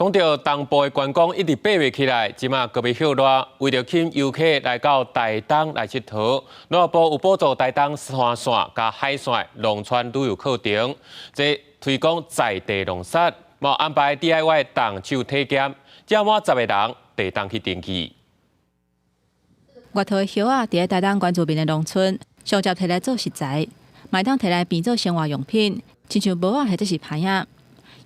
講到東部的觀光一直爬袂起來，這馬閣欲歇熱，為著吸引遊客來到台東來𨑨迌，農業部有補助台東山線佮海線農村旅遊課程，這推廣在地農產，嘛安排 DIY 動手體驗，這滿10個人會當去登記。月桃的葉仔佇咧台東原住民的農村，上捷提來做食材，嘛會當提來變做生活用品，親像帽仔或者是盤仔。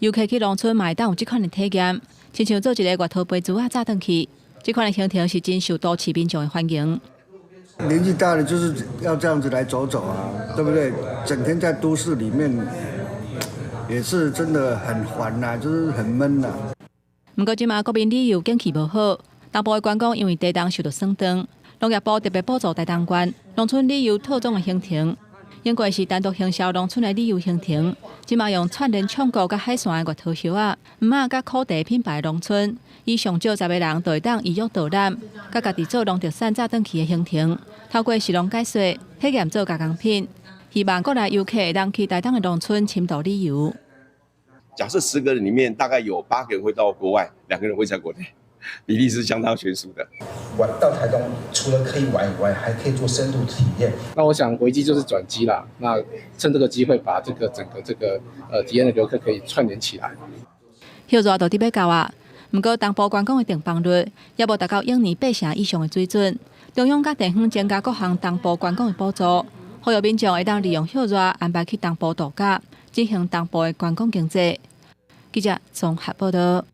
遊客去農村嘛會當有這款的體驗，親像做一个月桃杯珠仔紮轉去，這款的行程是真受都市民眾的歡迎。年紀大了就是要這樣子來走走啊，對不對？整天在都市裡面，也是真的很煩吶，就是很悶吶。毋過這馬國民旅遊景氣無好，東部的觀光因為地動受著損斷，農業部特別補助台東縣農村旅遊套裝的行程。英國是單獨行銷農村的旅遊行程，這馬用串聯唱國佮海線的月桃葉仔、毋仔佮苦茶品牌農村，以上少10個人就會當預約導覽，佮家己做農特產紮轉去的行程，透過食農解說體驗做加工品，希望國內遊客會當去台東的農村深度旅遊。假設10個人裡面，大概有8個人會到國外，2個人會在國內，比例是相當懸殊的。玩到台東，除了可以玩以外，還可以做深度體驗。那我想危機就是轉機啦。那趁這個機會，把這個整個這個體驗的遊客可以串聯起來。歇熱到底欲到啊，毋過東部觀光的訂房率猶無達到往年8成以上的水準。中央佮地方增加各項東部觀光的補助，呼籲民眾會當利用歇熱安排去東部度假，振興東部的觀光經濟。記者綜合報道。